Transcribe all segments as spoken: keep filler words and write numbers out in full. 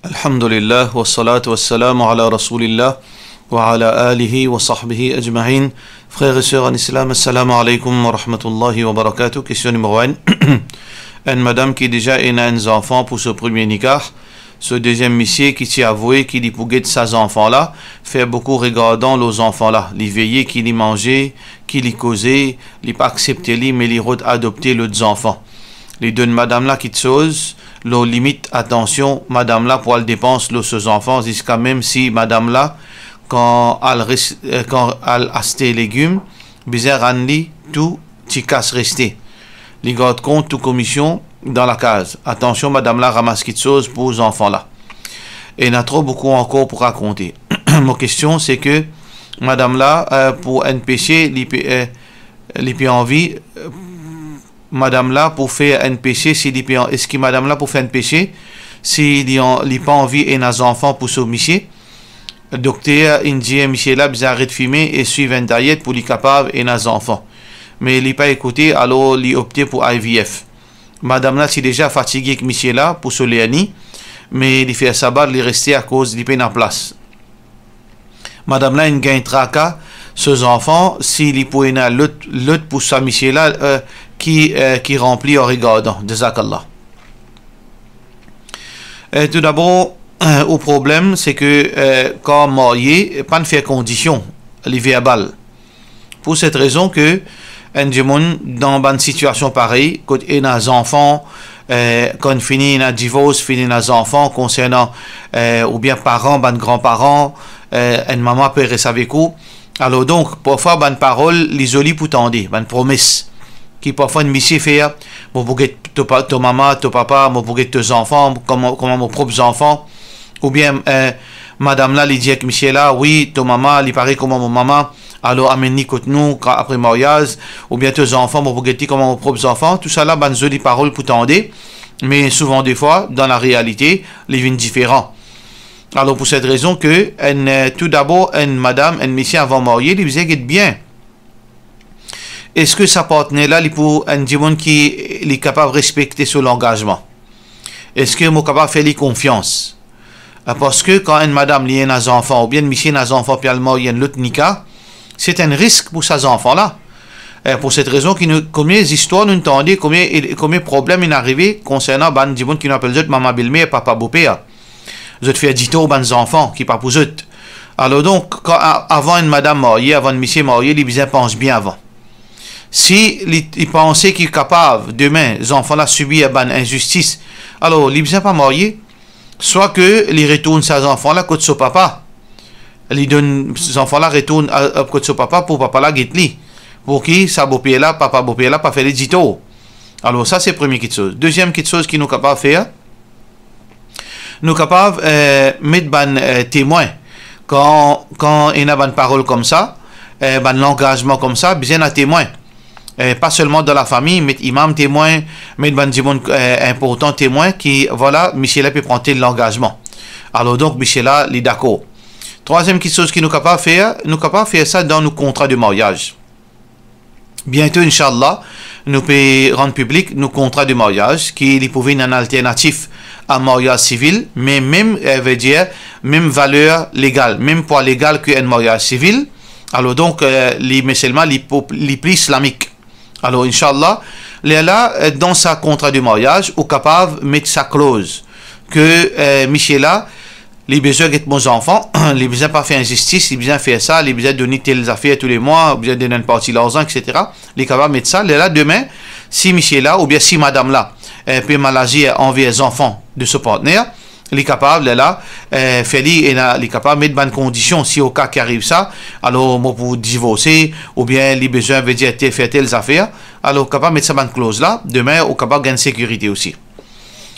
Alhamdulillah, wassalatu wassalamu ala Rasoulillah, wa ala alihi wa sahbihi ajmain. Frer e ser an Islam, assalamu alaikum wa rahmatullahi wa barakatuh. Kestion nimero enn. Enn madam ki deza ena enn zanfan pou so premie nikah, so deziem misie ki ti avoue ki li pou get sa zanfan la, fer boukou regardan lor zanfan la, li veye ki li manze, ki li koze, li pa aksepte li, me li rod adopte lot zanfan. Li donn madam la kitsoz lor limit, atansion, madam la pou al depans lor so zanfan, ziska mem si madam la, kan al res-, eh, kan al aste legim, bizin rann li tou tikas reste. Li gard kont tou komision dan lakaz. Atansion, madam la ramas kitsoz pou zanfan la. Ena tro boukou ankor pou rakonte. Mo kestion se ke madam la, eh, pou enn pese, li pe, eh, li pe anvi, eh, madam la pou fer enn pese, si li pe an-, eski madam la pou fer enn pese, si li an-, li pa anvi ena zanfan pou so misie? Dokter inn dir misie la bizin aret fime e swiv enn dayet pou li kapav ena zanfan. Me li pa ekoute, alor li opte pou I V F. Madam la ti deza fatige ek misie la pou so lerni, me li fer saba, li reste akoz li pena plas. Madam la inn gagn traka so zanfan, si li pou ena lot, lot pou sa misie la, eh, ki, eh, ki ranpli an regardan. Jazakallah. Eh, toudabor, eh, ou problem, se ke, eh, kan marye, pa'nn fer kondision, li verbal. Pou set rezon ke enn dimoun dan bann sitiasion parey, kot ena zanfan, eh, kan fini ena divors, fini ena zanfan, konsernan, eh, oubien paran, bann granparan, eh, enn mama pe res avek ou. Alor donk, parfwa bann parol, li zoli pou tande, bann promes, ki parfwa enn misie fer, mo pou get to pa-, to mama, to papa, mo pou get to zanfan, kouma, kouma mo prop zanfan, oubien, eh, madam la, li dir ek misie la, wi, to mama, li parey kouma mo mama, alor amenn li kot nou, ka-, apre maryaz, oubien to zanfan, mo pou get li kouma mo prop zanfan. Tousala, bann zoli parol pou tande, me souvan defwa, dan larealite, li vinn diferan. Alor, pou set rezon ke enn, eh, toudabor, enn madam, enn misie avan marye, li bizin get bien. Eski sa partner la, li pou enn dimoun ki li kapav respekte so langazman? Eski mo kapav fer li konfians? Ah, parski kan enn madam li ena zanfan, oubien enn misie ena zanfan, pe al marye enn lot nika, se enn risk pou sa zanfan la. Eh, pou set rezon ki nou, komie zistwar nou tande, komie, komie problem inn arive konsernan bann dimoun ki nou apel zot mama belmer, papa boper. Zot fer ditor bann zanfan ki pa pou zot. Alor donk, kan a-, avan enn madam marye, avan enn misie marye, li bizin pans bien avan. Si li, li panse ki kapav, demin, zanfan la sibir bann inzistis, alor li bizin pa marye. Swa ke li retourn sa zanfan la kot so papa. Li donn zanfan la retourn a, a, kot so papa pou papa la get li. Pou ki sa boper la, papa boper la pa fer li ditor. Alor sa se premie kitsoz. Deziem kitsoz ki nou kapav fer, nou kapav, eh, met bann, eh, temwin. Kan, kan ena bann parol koumsa, eh, bann langazman koumsa, bizin ena temwin. Eh, pa selman dan lafami, met imam temwin, met bann dimoun, eh, inportan temwin ki, vwala, misie la pe pran tel langazman. Alor donk, misie la, li dakor. Trwaziem kitsoz ki nou kapav fer, nou kapav fer sa dan nou kontra de maryaz. Biento, inshallah, nou pe rann piblik nou kontra de maryaz, ki li pou vinn enn alternatif a maryaz sivil, me mem, eh, vedir, mem valer legal, mem pwa legal ki enn maryaz sivil. Alor donk, eh, li, me selman li pou, li pli islamik. Alor, inshallah, lerla, eh, dan sa kontra de maryaz, ou kapav met sa kloz ke, eh, misie la, li bizin get mo zanfan, li bizin pa fer inzistis, li bizin fer sa, li bizin donn li tel zafer toulemwa, li bizin donn enn parti larzan, et cetera. Li kapav met sa, lerla demin, si misie la, oubien si madam la, eh, pe mal azir anver zanfan de so partner, li kapav, lerla, eh, fer li, ena, li kapav met bann kondision, si oka ki ariv sa, alor mo pou divorse, oubien li bizin, vedir, te-, fer tel zafer, alor kapav met sa bann kloz la, demin ou kapav gagn sekirite osi.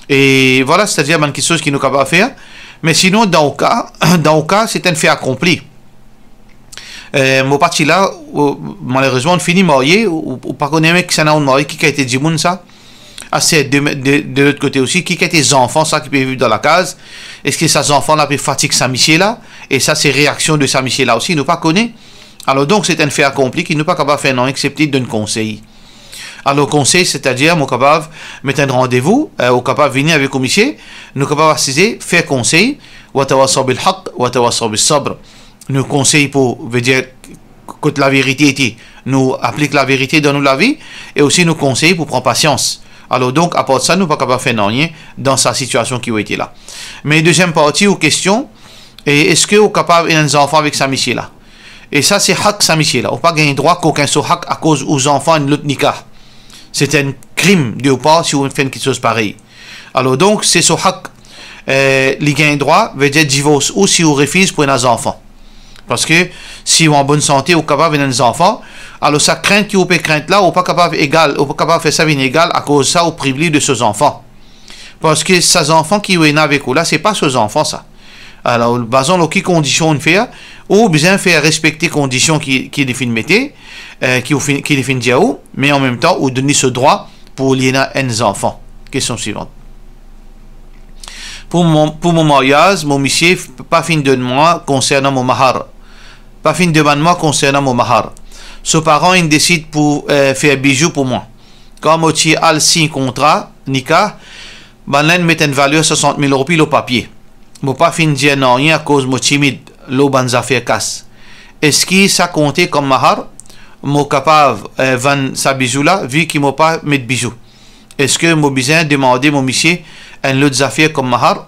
E vwala, setadir bann kitsoz ki nou kapav fer. Me sinon, dan ou ka, dan ou ka, se enn fe akonpli. Eh, mo pa ti la, ou, malerezman, ou fini marye, ou, ou pa kone mem kisannla ou marye, ki kalite dimoun sa. Ase de, de, de lot kote osi, ki kalite zanfan sa ki pe viv dan lakaz? Eski sa zanfan la pe fatig sa misie la? E sa se reaksion de sa misie la osi, nou pa kone. Alor donk, se enn fe akonpli ki nou pa kapav fer nanye, eksepte donn konsey. Alor, konsey, setadir, mo kapav met enn randevou, eh, ou kapav vini avek ou misie, nou kapav asize, fer konsey, wa tawasaw bil haq, wa tawasaw bis sabr. Nou konsey pou, vedir, kot laverite ete, nou aplik laverite dan nou lavi, e osi nou konsey pou pran pasians. Alor, donk, apar sa, nou pa kapav fer nanye dan sa sitiasion ki ou ete la. Me deziem parti ou kestion, e eski ou kapav ena enn zanfan avek sa misie la? E sa, se hak sa misie la. Ou pa gagn drwa kokin so hak akoz ou zanfan enn lot nikah. Se enn krim de ou par si ou fer enn kiksoz parey. Alor, donk, se so hak, eh, li gagn drwa, vedir divors ou si ou refiz pou ena zanfan. Parski si ou an bonn sante, ou kapav ena enn zanfan, alor sa krint ki ou pe krint la, ou pa kapav egal, ou pa kapav fer sa vinn egal akoz sa ou priv li de so zanfan. Parski sa zanfan ki ou ena avek ou la, se pa so zanfan sa. Alor, bazan lor ki kondision ou fer, ou bizin fer respekte kondision ki, ki li finn mete, eh, ki ou finn, ki li finn dir ou, me anmemtan, ou donn li so drwa pou li ena enn zanfan. Kestion swivan. Pou mo, pou mo maryaz, mo misie f-, pa finn donn mwa konsernan mo mahar. Pa finn demann mwa konsernan mo mahar. So paran inn desid pou, eh, fer bizou pou mwa. Kan mo ti al sign kontra nikah, bannla inn met enn valer swasant mil roupi lor papie. Mo pa finn dir nanye akoz mo timid lor bann zafer kas. Eski sa konte kom mahar? Mo kapav, eh, vann sa bizou la, vi ki mo pa met bizou? Eski mo bizin demande mo misie enn lot zafer kom mahar?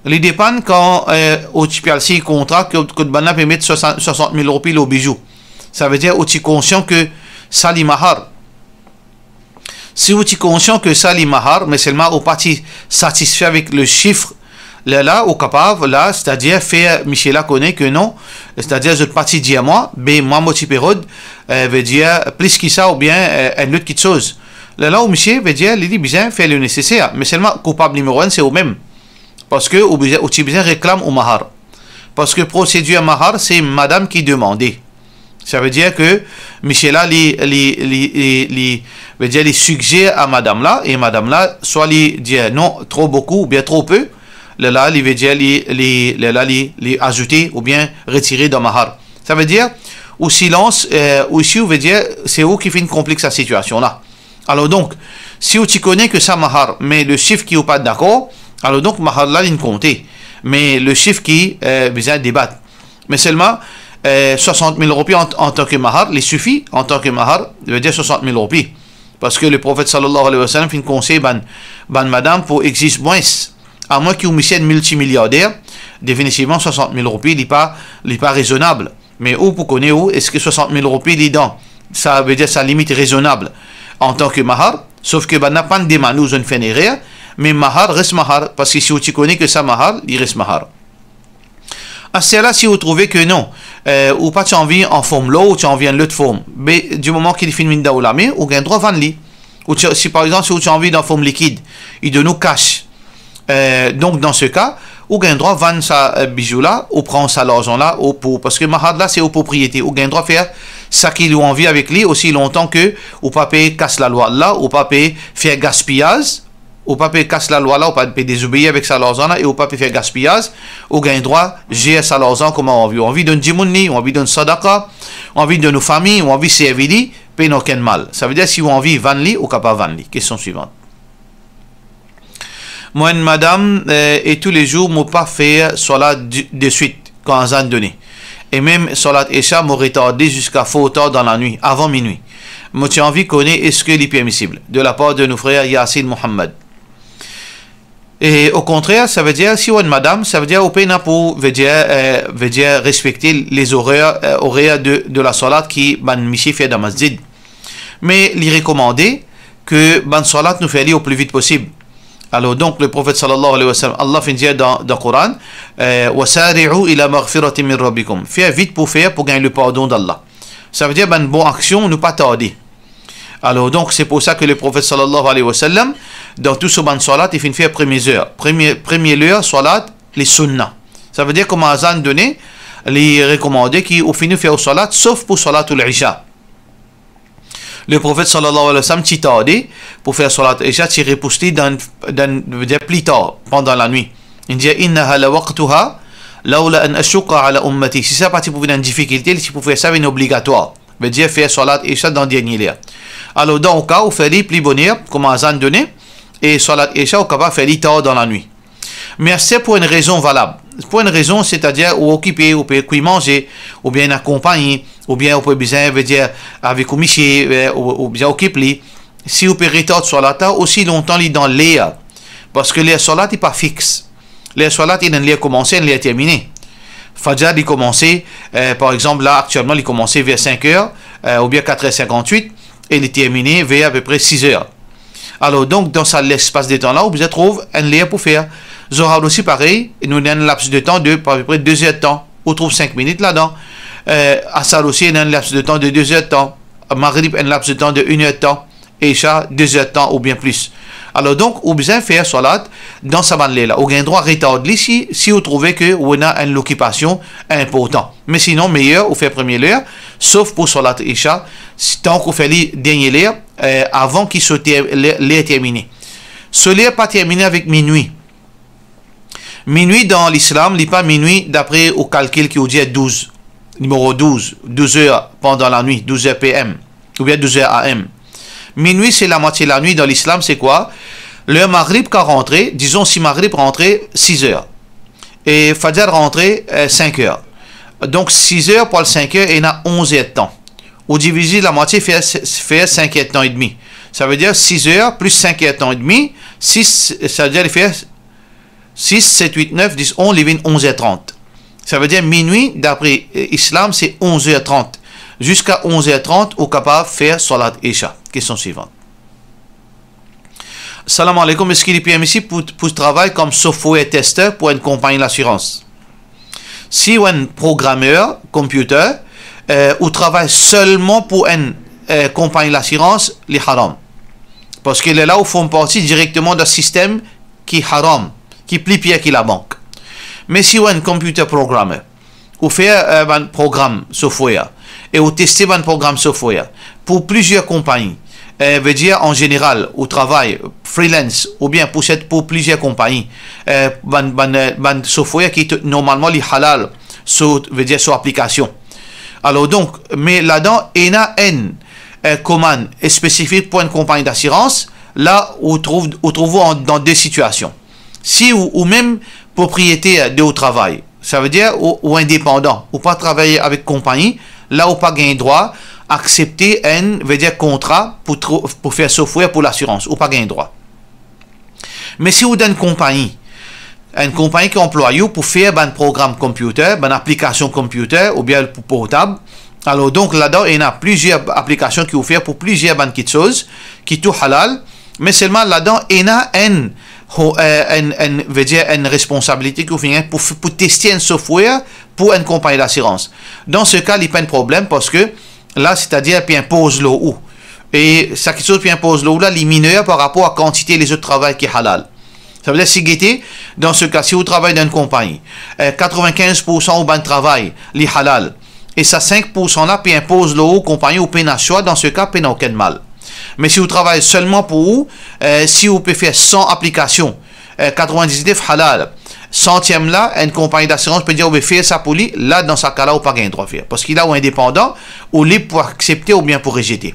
Li depann kan, eh, ou ti pe al sign kontra, kot, kot bannla pe met swasant, swasant mil roupi lor bizou. Savedir ou ti konsian ke sa li mahar. Si ou ti konsian ke sa li mahar, me selman ou pa ti satisfe avek le sif, lerla ou kapav, la, setadir fer misie la kone ke non, setadir zot pa ti dir mwa, be mwa mo ti pe rod, eh, vedir plis ki sa oubien, eh, enn lot kiksoz. Lerla ou misie, vedir li, li bizin fer le neseser, me selman koupab nimero enn se ou mem. Parski ou bizin, ou ti bizin reklam ou mahar. Parski prosedir mahar, se madam ki demande. Savedir ke misie la, li, li, li, li, li, vedir li sigzer a madam la, e madam la, swa li dir non, tro boukou oubien tro pe, lerla li vedir li, li, lerla li, li azoute oubien retire dan mahar. Savedir, ou silans, eh, ou si ou vedir, se ou ki finn konplik sa sitiasion la. Alor donk, si ou ti kone ke sa mahar, me le sif ki ou pa dakor, alor donk mahar la linn konte. Me le sif ki, eh, bizin debat. Me selman, eh, swasant mil roupi an, antan ke mahar, li sifi antan ke mahar, vedir swasant mil roupi. Parski le Profet sallallahu alayhi wa sallam finn konsey bann, bann madam pou egzig mwins. Amwin ki ou misie enn miltimiliarder, definitivman swasant mil roupi, li pa, li pa rezonab. Me ou pou kone ou, eski swasant mil roupi li dan, savedir sa limit rezonab antan ke mahar, sof ke bannla pa'nn demann ou, zot inn fer enn erer, me mahar res mahar, parski si ou ti kone ke sa mahar, li res mahar. Aster la, si ou trouve ke non, eh, ou pa ti anvi an form lor, ou ti anvi enn lot form, be, di moman ki li finn vinn dan ou lame, ou gagn drwa vann li. Ou ti, si par exanp, si ou ti anvi dan form likid, li donn ou kas, eh, donk dan se ka, ou gagn drwa vann sa, eh, bizou la, ou pran sa larzan la, ou pou, parski mahar la se ou propriete, ou gagn drwa fer sa ki ou anvi avek li, osi lontan ke ou pa pe kas lalwa la, ou pa pe fer gaspiyaz, ou pa pe kas lalwa la, ou pa pe dezobeir avek sa larzan la, e ou pa pe fer gaspiyaz, ou gagn drwa zer sa larzan kouma ou anvi. Ou anvi donn dimoun li, ou anvi donn sadaka, ou anvi donn ou fami, ou anvi servi li, pena okenn mal. Savedir si ou anvi vann li, ou kapav vann li. Kestion swivan. Mwa enn madam, eh, e toulezour mo pa fer swalat de, deswit kan azan done. E mem swalat Esha, mo retarde ziska for tar dan lanwit, avan minwi. Mo ti anvi kone eski li permisib, de lapar de nou frer Yasin Mohammad. E okontrer, savedir, si ou enn madam, savedir ou pena pou, vedir, eh, vedir respekte les horaires, eh, horaires de, de la swalat ki bann misie fer dan masjid. Me li rekomande ke bann swalat nou fer li o pli vit posib. Alor donk, le Profet sallallahu alayhi wa sallam, Allah finn dir dan, dan Koran, eh, "Wasari'u ila maghfiratin min rabbikum." Fer vit pou fer, pou gagn le pardon d'Allah. Savedir bann bon aksion, nou pa tarde. Alor donk, se pou sa ke le Profet sallallahu alayhi wa sallam, dan tou so bann swalat, li finn fer premie zer. Premie, premie ler swalat, li sunna. Savedir kouma azan done, li rekomande ki ou fini fer ou swalat, sof pou swalatul Isha. Le Profet sallallahu alayhi wa sallam ti tarde pou fer swalat Isha, ti repous li dan, dan, vedir pli tar, pandan lanwit. Li dir, "Innaha lawaqtuha, lawla an ashqa ala ummati." Si sa pa ti pou vinn enn difikilte, li ti pou fer sa vinn obligatwar. Vedir fer swalat Isha dan dernie ler. Alor, dan ou ka, ou fer li pli boner, kouma azan done, e swalat Isha, ou kapav fer li tar dan lanwit. Me aster pou enn rezon valab. Pou enn rezon, setadir ou okipe, ou pe kwi manze, oubien ena konpagni, oubien ou pe bizin, vedir, avek ou misie, eh, ou, ou bizin okip li. Si ou pe retard swalat la, osi lontan li dan ler, parski ler swalat li pa fix. Ler swalat ena enn ler koumanse, enn ler termine. Fajr li koumanse, eh, par exanp, la, aktielman, li koumanse ver sink er, eh, oubien kat er sinkant-wit, e li termine ver apepre sis er. Alor, donk, dan sa lespas de tan la, ou bizin trouv enn ler pou fer. Zohar osi parey, nou ena enn laps de tan de apepre de zer de tan. Ou trouv sink minit ladan. Eh, Asar osi ena enn laps de tan de de zer de tan. Magrib, enn laps de tan de enn er de tan. Isha, de zer de tan oubien plis. Alor, donk, ou bizin fer swalat dan sa bann ler la. Ou gagn drwa retard li si, si ou trouve ke ou ena enn lokipasion inportan. Me sinon, meyer ou fer premie ler, sof pou swalat Isha, si, tank ou fer li dernie ler, eh, avan ki so ter-, ler, ler termine. So ler pa termine avek minwi. Minwi dan Lislam, li pa minwi dapre ou kalkil ki ou dir douz, nimero douz, douz er pandan lanwit, douz er P M, oubien douz er A M. Minwi, se lamwatie lanwit dan Lislam, se kwa? Ler Magrib ka rantre, dizon si Magrib rantre sis er, e Fajr rantre, eh, sink er. Donk, sis er pou al sink er, ena onz er de tan. Ou divize lamwatie, fer, fer sink er de tan edmi. Savedir sis er plis sink er de tan edmi, sis, savedir li fer sis, set, wit, nef, dis, onz, li vinn onz er trant. Savedir minwi, dapre, eh, Islam, se onz er trant. Ziska onz er trant, ou kapav fer swalat Isha. Kestion swivan. Salam aleykoum, eski li permisib pou, pou travay kom software tester pou enn konpagni lasirans? Si ou enn programer computer, eh, ou travay selman pou enn, eh, konpagni lasirans, li haram. Parski lerla ou form parti direkteman dan sistem ki haram, ki pli pir ki labank. Me si ou enn computer programmer, ou fer, eh, bann program software, e ou teste bann program software pou plizier konpagni, eh, vedir an zeneral, ou travay freelance, oubien pou set, pou plizier konpagni, eh, bann, bann, eh, bann software ki to-, normalman li halal, so, vedir so aplikasion. Alor donk, me ladan ena enn, eh, komann spesifik pou enn konpagni lasirans, la ou trouv, ou trouv ou an, dan de sitiasion. Si ou, ou mem propriyeter de ou travay, savedir ou, ou indepandan, ou pa travay avek konpagni, la ou pa gagn drwa aksepte enn, vedir kontra pou tro-, pou fer software pou lasirans, ou pa gagn drwa. Me si ou dan enn konpagni, enn konpagni ki anplwaye ou pou fer bann program computer, bann aplikasion computer oubien pou portab, alor donk ladan ena plizier aplikasion ki ou fer pou plizier bann kiksoz ki tou halal, me selman ladan ena enn, ho-, eh, enn, enn, vedir enn responsabilite ki ou finn gagn pou f-, pou teste enn software pou enn konpagni lasirans. Dan se ka, li pa enn problem, parski la, setadir, pe inpoz lor ou. E sa kiksoz pe inpoz lor ou la, li miner par rapor a kantite lezot travay ki halal. Savedir, si gete, dan se ka, si ou travay dan enn konpagni, eh, katrevinkinz poursan ou bann travay, li halal, e sa sink poursan la pe inpoz lor ou konpagni, ou pena swa, dan se ka, pena okenn mal. Me si ou travay selman pou ou, eh, si ou pe fer san aplikasion, eh, katrevin-diz-nef halal, santiem la, enn konpagni lasirans pe dir ou pe fer sa pou li, la, dan sa ka la, ou pa gagn drwa fer. Parski la, ou indepandan, ou lib pou aksepte oubien pou rezete.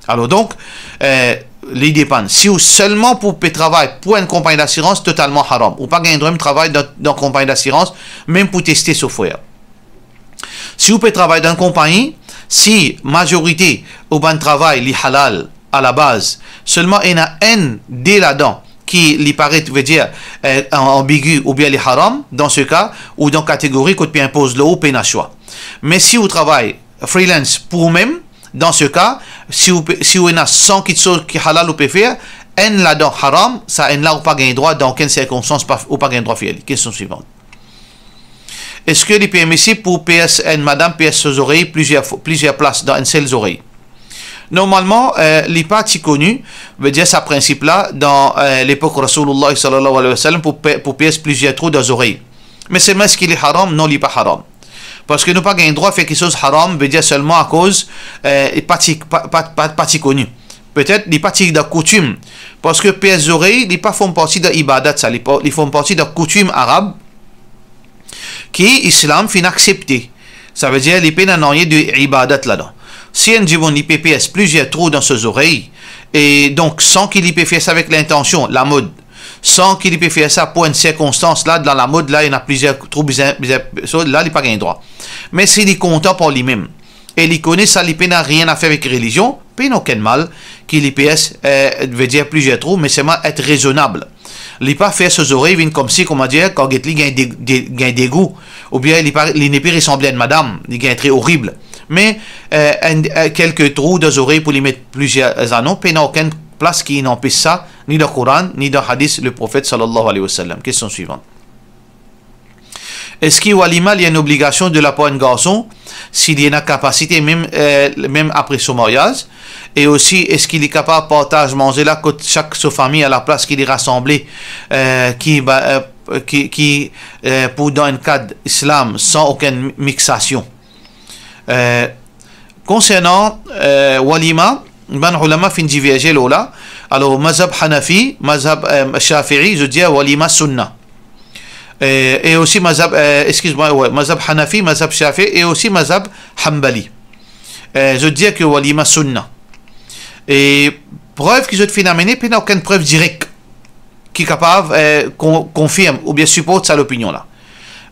Alor donk, eh, li depann. Si ou selman pou pe travay pou enn konpagni lasirans, totalman haram. Ou pa gagn drwa mem travay dan, dan konpagni lasirans, mem pou teste software. Si ou pe travay dan konpagni, si mazorite ou bann travay li halal alabaz, selman ena enn, de ladan ki li paret, vedir, eh, an-, anbigi oubien li haram, dan se ka, ou dan kategori kot pe inpoz lor ou pena swa. Me si ou travay freelance pou ou mem, dan se ka, si ou pe, si ou ena san kiksoz ki halal ou pe fer, enn ladan haram, sa enn la ou pa gagn drwa dan okenn sirkonstans, pa, ou pa gagn drwa fer li. Kestion swivan. Eski li permisib pou pers enn madam pers so zorey plizier fo-, plizier plas dan enn sel zorey? Normalman, eh, li pa ti koni, vedir sa prinsip la, dan, eh, lepok Rasoulillah sallallahu alayhi wa sallam, pou pe-, pou pers plizier trou dan zorey. Me selman eski li haram? Non, li pa haram. Parski nou pa gagn drwa fer kiksoz haram, vedir selman akoz, eh, li pa ti, pa, pa, pa, pa ti koni. Petet li pa ti dan koutim. Parski pers zorey, li pa form parti dan ibadat sa, li pa, li form parti dan koutim arab ki Islam finn aksepte. Savedir, li pena nanye de ibadat ladan. Si enn dimoun li pe pies plizier trou dan so zorey, e donk san ki li pe fer sa avek lintansion, lamod, san ki li pe fer sa pou enn sirkonstans la, dan lamod la, ena plizier trou bizin, bizin, so la, li pa gagn drwa. Me si li kontan par limem, e li kone sa, li pena nanye a fer avek relizion, pena okenn mal ki li pies, eh, vedir plizier trou, me selman et rezonab. Li pa fer so zorey vinn koumsi, koumadir, kan get li gagn de, de, gagn degou, oubien li pa, li nepli resanble enn madam, li gagn tre orib. Me, eh, enn, eh, kelke trou dan zorey pou li met plizier zanon, pena okenn plas ki inn anpes sa, ni dan Koran, ni dan hadis le Profet sallallahu alayhi wa sallam. Kestion swivan. Eski walima li enn obligasion de lapar enn garson, si li ena kapasite, mem, eh, mem apre so maryaz? E osi, eski li kapav partaz manze la kot sak so fami, alaplas ki li rasanble, eh, ki, ba, eh, ki, ki, eh, pou dan enn kad islam, san okenn mixasion? Eh, konsernan, eh, walima, bann oulama finn diverze lor la. Alor, mazhab Hanafi, mazhab, eh, Shafi'i, zot dir walima sunna. Eh, e osi mazhab, eh, eskiz mwa, wi, mazhab Hanafi, mazhab Shafi'i e osi mazhab Hanbali. Eh, zot dir ki walima sunna. E prev ki zot finn amene, pena okenn prev direk ki kapav, eh, kon-, konfirm oubien siport sa lopinion la.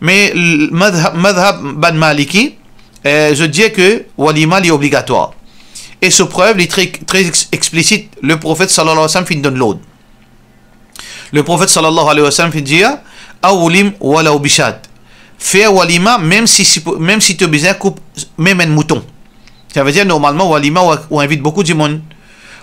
Me l-, madhab, madhab bann Maliki, eh, zot dir ke walima li obligatwar. E so prev, li tre, tre ex-, explisit, le Profet sallallahu alayhi wa sallam finn donn lord. Le Profet sallallahu alayhi wa sallam finn dir, "Awlim walaw bishat." Fer walima, mem si, si, mem si to bizin koup mem enn mouton. Savedir, normalman, walima, ou, ou invit boukou dimoun.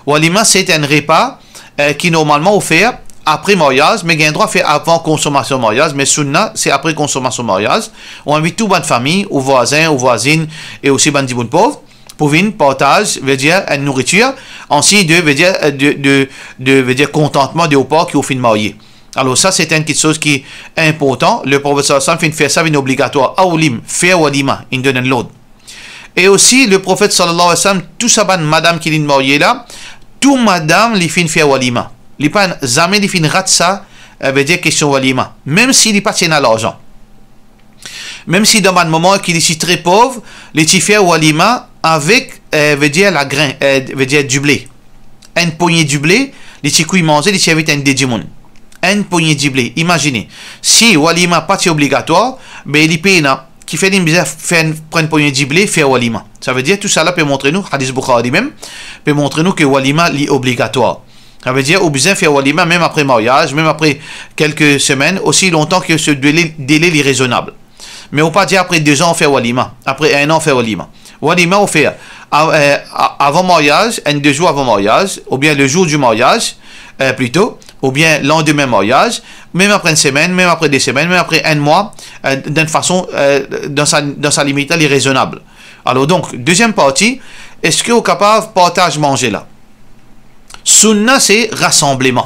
Walima, se enn repa, eh, ki normalman ou fer apre maryaz, me gagn drwa fer avan konsomasion maryaz, me sunna, se apre konsomasion maryaz. Ou invit tou bann fami, ou vwazin, ou vwazinn, e osi bann dimoun pov, pou vinn partaz, vedir, enn nouritir, an sign de, vedir, de, de, de, vedir, kontantman de ou par ki ou finn marye. Alor, sa, se enn kiksoz ki inportan. Le Profet sallallahu alayhi wa sallam finn fer sa, vinn obligatwar. Awlim, fer walima, inn donn enn lord. E osi, le Profet sallallahu alayhi wa sallam, tou sa bann madam ki linn marye la, tou madam li finn fer walima. Li pa, zame li finn rat sa, eh, vedir kestion walima. Mem si li pa ti ena larzan. Mem si dan bann moman ki li ti tre pov, li ti fer walima avek, eh, vedir lagrin, eh, vedir dible. Enn pogne dible, li ti kwi manze, li ti invit enn de dimoun. Enn pogne dible. Imazine, si walima pa ti obligatwar, be li pena, kifer li bizin fer, pran enn pogne dible, fer walima. Savedir, tou sa la pe montre nou, hadis Bukhari mem, pe montre nou ki walima li obligatwar. Savedir, ou bizin fer walima mem apre maryaz, mem apre kelke semenn, osi lontan ki so dele, dele li rezonab. Me ou pa dir apre de zan ou fer walima, apre enn an ou fer walima. Walima ou fer a-, eh, a-, avan maryaz, enn de zour avan maryaz, oubien le jour du mariage, eh, plito, oubien landime maryaz, mem apre enn semenn, mem apre de semenn, mem apre enn mwa, eh, dan enn fason, eh, dan sa, dan sa limit la, li rezonab. Alor donk, deziem parti, eski ou kapav partaz manze la? Sunna se rasanbleman.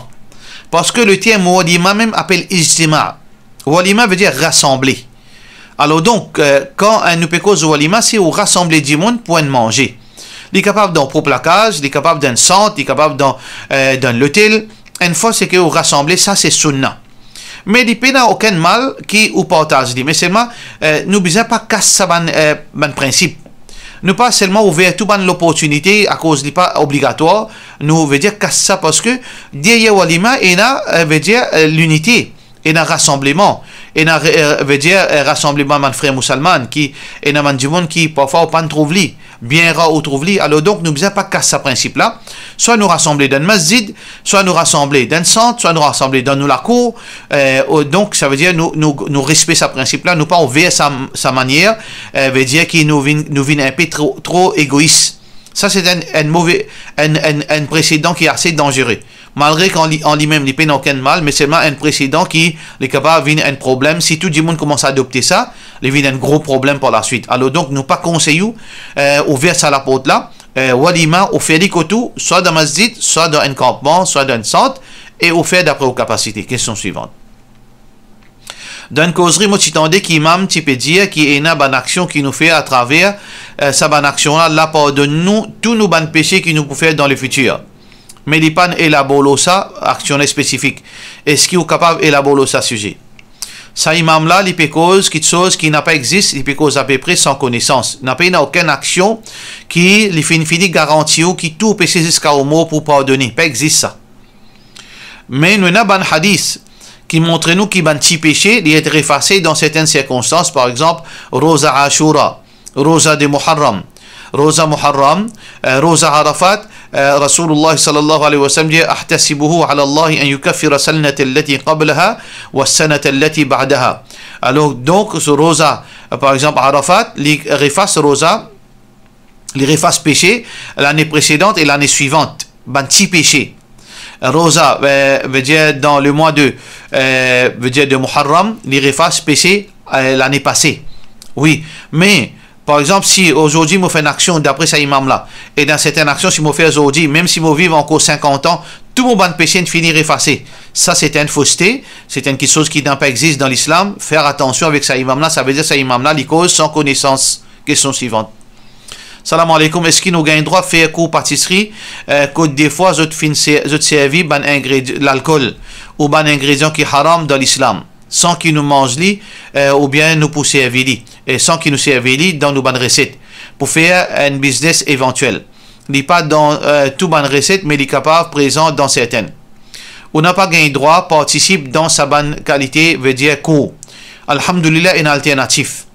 Parski le term walima mem apel ijtima. Walima vedir rasanble. Alor donk, eh, kan, eh, nou pe koz walima, se ou rasanble dimoun pou enn manze. Li kapav dan ou prop lakaz, li kapav dan enn sant, li kapav dan, eh, dan enn lotel. Enn fwa se ke ou rasanble, sa se sunna. Me li pena okenn mal ki ou partaz li. Me selman, eh, nou bizin pa kas sa bann, eh, bann prinsip. Nou pa selman ouver tou bann loportinite akoz li pa obligatwar, nou vedir kas sa, parski deryer walima ena, eh, vedir, eh, linite, ena rasanbleman, ena re-, eh, vedir, eh, rasanbleman bann frer mousalman, ki ena bann dimoun ki parfwa ou pa'nn trouv li, bien rar ou trouv li. Alor donk, nou bizin pa kas sa prinsip la. Swa nou rasanble dan masjid, swa nou rasanble dan sant, swa nou rasanble dan nou lakour. Eh, o, donk, savedir nou, nou, nou respe sa prinsip la, nou pa ouver sa, sa manier, eh, vedir ki nou vinn, nou vinn enpe tro, tro egois. Sa se enn, enn move, enn, enn, enn presedan ki ase danzere. Malgre ki an li, an limem, li pena okenn mal, me selman enn presedan ki li kapav vinn enn problem. Si tou dimoun koumans adopte sa, li vinn enn gro problem par laswit. Alor donk, nou pa konsey ou, eh, ouver sa laport la. Eh, walima, ou fer li kot ou, swa dan masjid, swa dan enn kanpman, swa dan enn sant, e ou fer dapre ou kapasite. Kestion swivan. Dan enn kozri, mo ti tande ki imam ti pe dir ki ena bann aksion ki nou fer atraver, eh, sa bann aksion la, la pardonn nou tou nou bann pese ki nou pou fer dan lefitir. Me li pa'nn elabor lor sa, aksion la spesifik. Eski ou kapav elabor lor sa size? Sa imam la, li pe koz kiksoz ki napa existe, li pe koz apepre san konesans. Napa ena okenn aksion ki li finn fini garanti ou ki tou pese ziska ou mor pou pardone. Pa existe sa. Me nou ena bann hadis ki montre nou ki bann ti pese, li et efase dan sertenn sirkonstans, par exanp, Roza Ashura, Roza de Muharram, Roza Muharram, eh, Roza Arafat, eh, Rasulullah sallallahu alayhi wa sallam dir, "Ahtasibuhu ala Allah an yukaffira sanata allati qablaha wa sanata allati ba'daha." Alor, donk, so Roza, eh, par exanp, Arafat, li efas Roza, li efas pese lane presedan e lane swivant, bann ti pese. Roza, eh, vedir dan lemwa de, eh, vedir de Muharram, li efas pese, eh, lane pase. Wi, me, par exanp, si azordi mo fer enn aksion dapre sa imam la, e dan sertenn aksion, si mo fer azordi, mem si mo viv ankor sinkant an, tou mo bann pese inn fini efase. Sa, se enn foste, se enn kiksoz ki napa existe dan Lislam. Fer atansion avek sa imam la, savedir sa imam la, li koz san konesans. Kestion swivant. Salam aleykoum, eski nou gagn drwa fer kour patisri, eh, kot defwa zot finn ser-, zot servi bann ingredi-, lalkol ou bann ingredian ki haram dan Lislam, san ki nou manz li, eh, oubien nou pou servi li, e san ki nou servi li dan nou bann reset, pou fer enn biznes evantiel? Li pa dan, eh, tou bann reset, me li kapav prezan dan sertenn. Ou napa gagn drwa partisip dan sa bann kalite, vedir kour. Alhamdulillah, ena alternatif.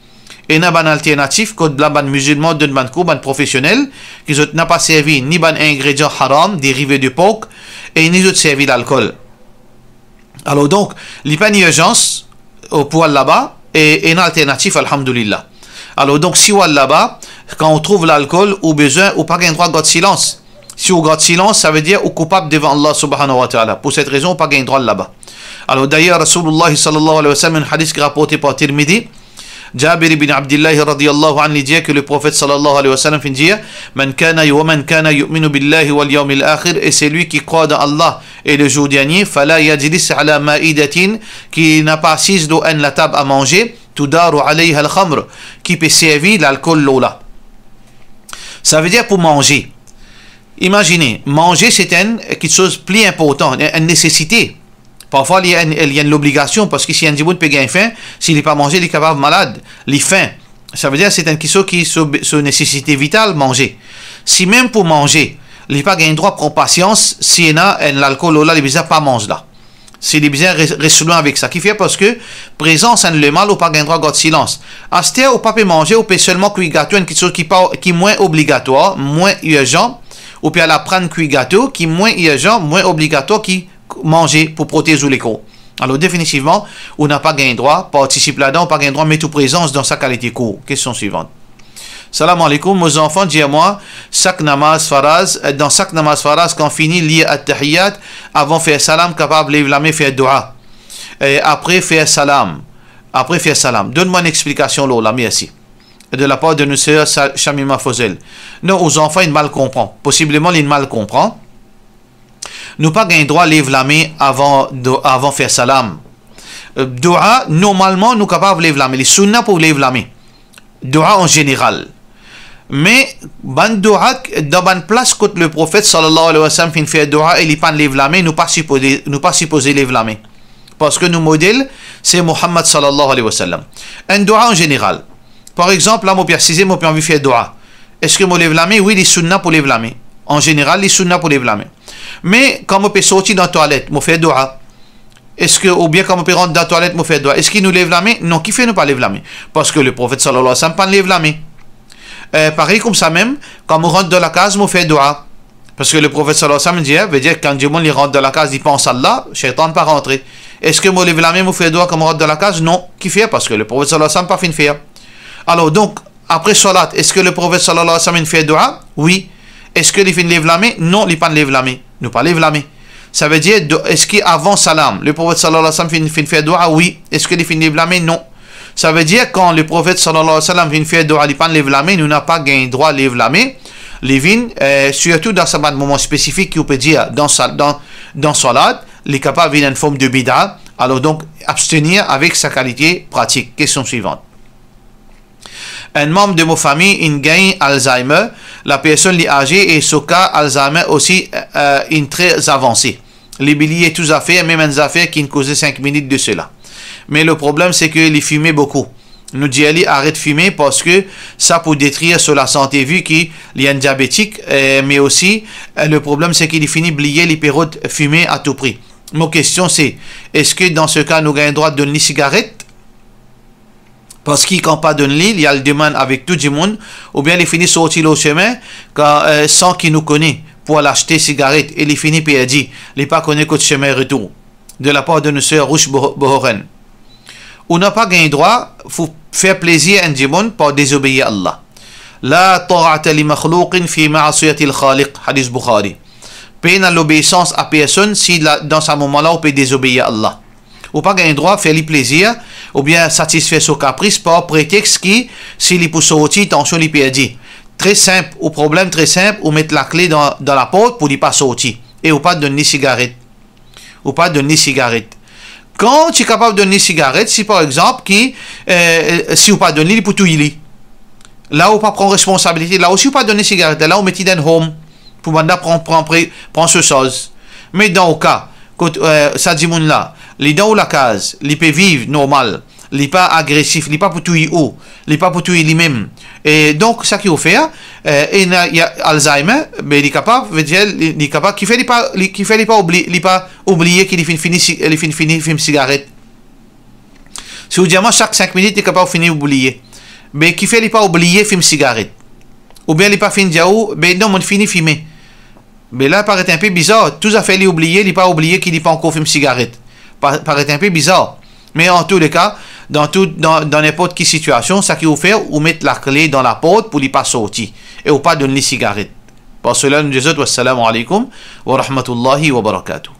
Ena bann alternatif kot la bann mizilman donn bann kour, bann profesionel, ki zot napa servi ni bann ingredian haram, derive de pork, e ni zot servi lalkol. Alor donk, li pa enn irzans, o, pou al laba, e ena alternatif, alhamdulillah. Alor donk, si ou al laba, kan ou trouv lalkol, ou bizin, ou pa gagn drwa gard silans. Si ou gard silans, savedir ou koupab devan Allah subhanahu wa ta'ala. Pou set rezon, ou pa gagn drwa al laba. Alor, dayer, Rasoulullah sallallahu alayhi wa sallam, enn hadis ki raporte par Tirmidhi, Jabir ibn Abdillah radiyallahu anhu, li dir ki le Profet sallallahu alayhi wa sallam finn dir, "Man kana, wa man kana yu'minu billahi wal yawmil akhir", et celui qui croit dans Allah et le jour dernier, "fala yajlis ala ma'idatin", ki napa asiz lor enn latab a manze, "tudaru alayha al-khamr", ki pe servi lalkol lor la. Savedir pou manze. Imazine, manze se enn kiksoz pli inportan, enn, enn nesesite. Parfwa, li enn, li enn lobligasion, parski si enn dimoun pe gagn fin, si li pa manze, li kapav malad, li fin. Savedir, se enn kiksoz ki so, so nesesite vital, manze. Si mem pou manze, li pa gagn drwa pran pasians, si ena enn lalkol lor la, li bizin pa manz la. Si li bizin res-, res lwin avek sa. Kifer? Parski prezans enn lemal, ou pa gagn drwa gard silans. Aster, ou pa pe manze, ou pe selman kwi gato, enn kiksoz ki pa, ki mwin obligatwar, mwin irzan, ou pe al aprann kwi gato, ki mwin irzan, mwin obligatwar ki manze pou protez ou lekor. Alor, definitivman, ou napa gagn drwa partisip ladan, ou pa gagn drwa met ou prezans dan sa kalite kour. Kestion swivant. Salam aleykoum, mo zanfan dir mwa, sak namaz faraz, dan sak namaz faraz, kan fini lir At-Tahiyyat, avan fer salam, kapav lev lame, fer doua. E apre fer salam. Apre fer salam. Donn mwa enn explikasion lor la, mersi. De la part de nou ser Sa-, Shamima Fozel. Non, ou zanfan, li mal konpran. Posibleman, li mal konpran. Nou pa gagn drwa lev lame avan do-, avan fer salam. Euh, doua, normalman, nou kapav lev lame. Li sunna pou lev lame. Doua an zeneral. Me bann doua, dan bann plas kot le Profet sallallahu alayhi wa sallam finn fer doua e li pa'nn lev lame, nou pa sipoze, nou pa sipoze lev lame. Parski nou model, se Muhammad sallallahu alayhi wa sallam. Enn doua an zeneral. Par exanp, la, mo pe asize, mo pe anvi fer doua. Eski mo lev lame? Wi, li sunna pou lev lame. An zeneral, li sunna pou lev lame. Me kan mo pe sorti dan twalet, mo fer doua. Eski, oubien kan mo pe rant dan twalet, mo fer doua? Eski nou lev lame? Non, kifer nou pa lev lame? Parski le Profet sallallahu alayhi wa sallam pa'nn lev lame. Eh, parey koumsa mem, kan mo rant dan lakaz, mo fer doua. Parski le Profet sallallahu alayhi wa sallam dir, vedir kan dimoun li rant dan lakaz, li pans Allah, seytan pa rantre. Eski mo lev lame, mo fer doua kan mo rant dan lakaz? Non. Kifer? Parski le Profet sallallahu alayhi wa sallam pa finn fer. Alor, donk, apre swalat, eski le Profet sallallahu alayhi wa sallam finn fer doua? Wi. Eski li finn lev lame? Non, li pa'nn lev lame. Nou pa lev lame. Savedir, do-, eski avan salam, le Profet sallallahu alayhi wa sallam finn, finn fer doua? Wi. Eski li finn lev lame? Non. Savedir, kan le Profet sallallahu alayhi wa sallam finn fer doua, li pa'nn lev lame, nou napa gagn drwa lev lame. Li vinn, eh, sirtou dan sa bann moman spesifik ki ou pe dir, dan sa-, dan, dan swalat, li kapav vinn enn form de bid'a. Alor donk, abstenir avek sa kalite pratik. Kestion swivant. Enn manm de mo fami inn gagn Alzheimer, la personn li aze e so ka Alzheimer osi, eh, inn tre avanse. Li bliye tou zafer, mem enn zafer ki inn koze sink minit de sela. Me le problem, se ke li fime boukou. Nou dir li aret fime parski sa pou detrir so lasante, vi ki li enn diabetik, eh, me osi, eh, le problem, se ki li fini bliye li pe rod fime a tou pri. Mo kestion se, eski dan se ka nou gagn drwa donn li sigaret? Parski kan pa donn li, li al demann avek tou dimoun, oubien li fini sorti lor sime, kan, eh, san ki nou kone, pou al aste sigaret, e li fini perdi, li pa kone kot sime retour. De lapar de nou ser Rush Bo-, Bohoren. Ou napa gagn drwa pou fer plezir enn dimoun par dezobeir Allah. La ta'ata li makhlouqin fi ma'siyatil Khaliq, hadis Bukhari. Pena lobeisans a personn si la, dan sa moman la ou pe dezobeir Allah. Ou pa gagn drwa fer li plezir, oubien satisfer so kapris par pretex ki si li pou sorti, tansion li perdi. Tre sinp, ou problem tre sinp, ou met lakle dan, dan laport pou li pa sorti. E ou pa donn li sigaret. Ou pa donn li sigaret. Kan ti kapav donn li sigaret, si par exanp ki, eh, si ou pa donn li, li pou touy li. La ou pa pran responsabilite, la osi ou pa donn li sigaret, la ou met li dan home, pou banda pran, pran, pre-, pran so saz. Me dan ou ka, kot, eh, sa dimoun la, li dan ou lakaz, li pe viv normal, li pa agresif, li pa pou touy ou, li pa pou touy limem. E donk, sa ki ou fer, eh, ena, li ena Alzheimer, be li kapav, vedir, li, li kapav, kifer li pa, li, kifer li pa oubli-, li pa oubliye ki li finn fini si-, li finn fini fim sigaret. Si ou dir mwa sak sink minit, li kapav fini oubliye. Be kifer li pa oubliye fim sigaret? Oubien li pa finn dir ou, be non, mo'nn fini fime. Be la, paret inpe bizar, tou zafer li oubliye, li pa oubliye ki li pa ankor fim sigaret. Pa-, paret inpe bizar. Me an tou le ka, dan tou, dan, dan ninport ki sitiasion, sa ki ou fer, ou met lakle dan laport pou li pa sorti. E ou pa donn li sigaret. Par sela, nou dir zot, wassalamu alaikum wa rahmatullahi wa barakatuh.